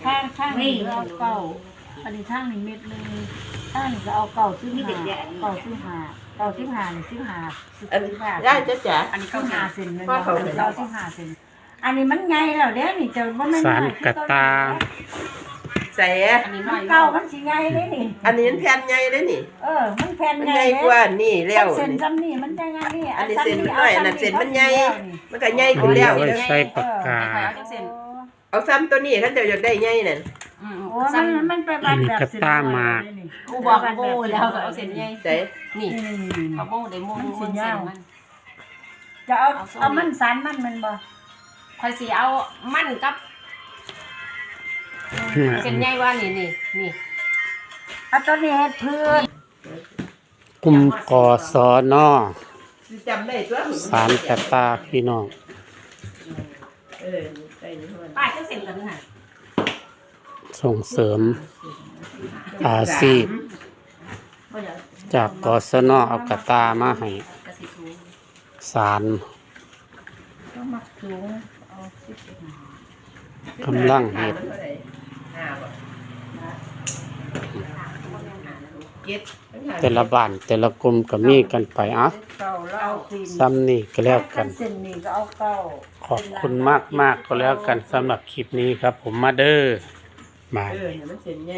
ທາງ ທາງນີ້ກໍເອົາເກົ້າ ອັນນີ້ທາງນີ້ເມັດໜຶ່ງ ທາງນີ້ກໍເອົາເກົ້າສິບຫ້າ ເກົ້າສິບຫ້າ ເກົ້າສິບຫ້ານີ້ສິບຫ້າ ສິບຫ້າ ຍາຍ ເຈົ້າຈ໋າ ອັນນີ້ສິບຫ້າເຊັນແມ່ນບໍ່? ເກົ້າສິບຫ້າເຊັນ ອັນນີ້ມັນໃຫຍ່ແລ້ວເດ້ນີ້ ເຈົ້າບໍ່ແມ່ນ ສານກະຕ່າ ໃສ ອັນນີ້ມັນເກົ່າ ມັນຊິໃຫຍ່ເດ້ນີ້ ອັນນີ້ມັນແຜ່ນໃຫຍ່ເດ້ນີ້ ເອີ ມັນແຜ່ນ ມັນໃຫຍ່ ໃຫຍ່ກວ່ານີ້ແລ້ວ ເສັ້ນຊ່ຳນີ້ມັນຈະໃຫຍ່ນີ້ ອັນນີ້ເສັ້ນມັນນ້ອຍ ອັນນັ້ນເສັ້ນມັນໃຫຍ່ ມັນກໍໃຫຍ່ຂຶ້ນແລ້ວ ເອົາໄວ້ໃສ່ປາກກາ ເອົາຈັກເສັ້ນ ເອົາຊ່ຳໂຕນີ້ ຄັນເຈົ້າຢາກໄດ້ໃຫຍ່ນັ້ນ ອືມ ໂອ້ ມັນ ມັນໄປວັດແບບ ອັນນີ້ກະຕ່າໝາກ ກູບອກກູໂບແລ້ວ ກໍເອົາເສັ້ນໃຫຍ່ ໃສ ນີ້ ນີ້ໆໆ ເຂົາບໍ່ໄດ້ມ້ວນ ມັນຊິຍາວ ມ້ວນເສັ້ນມັນ ຈະເອົາ ເອົາມັນ ສານມັນແມ່ນບໍ່? ຂ້ອຍຊິເອົາມັນກັບ ເສັ້ນໃຫຍ່ວ່ານີ້ ນີ້ ນີ້ ເອົາໂຕນີ້ເຮັດເພື່ອ ກຸ່ມ ກສນ ຊິຈຳໄດ້ຕົວ ສານກະຕ່າພີ່ນ້ອງ ເອີ ໄປນີ້ ປ້າ ເຈົ້າເຊັນກັນຫັ້ນ ສົ່ງເສີມອາຊີບ ຈາກ ກສນ ເອົາກະຕ່າມາໃຫ້ ກະຊິສູງ ສານ ກໍມັກສູງ ເອົາສິບເອັດ ກຳລັງເຮັດ ຫ້າບໍ່ ເຈັດ ແຕ່ລະບ້ານແຕ່ລະກຸ່ມກໍມີກັນໄປ ເອົາ ເກົ້າລາວ ຊ່ຳນີ້ກໍແລ້ວກັນ ເສັ້ນນີ້ກໍເອົາເກົ້າ ຂອບຄຸນມາກໆກໍແລ້ວກັນ ສຳລັບຄລິບນີ້ຄັບຜົມ ມາເດີ ບາຍ ເອີ ໃຫ້ມັນເສັ້ນໃຫຍ່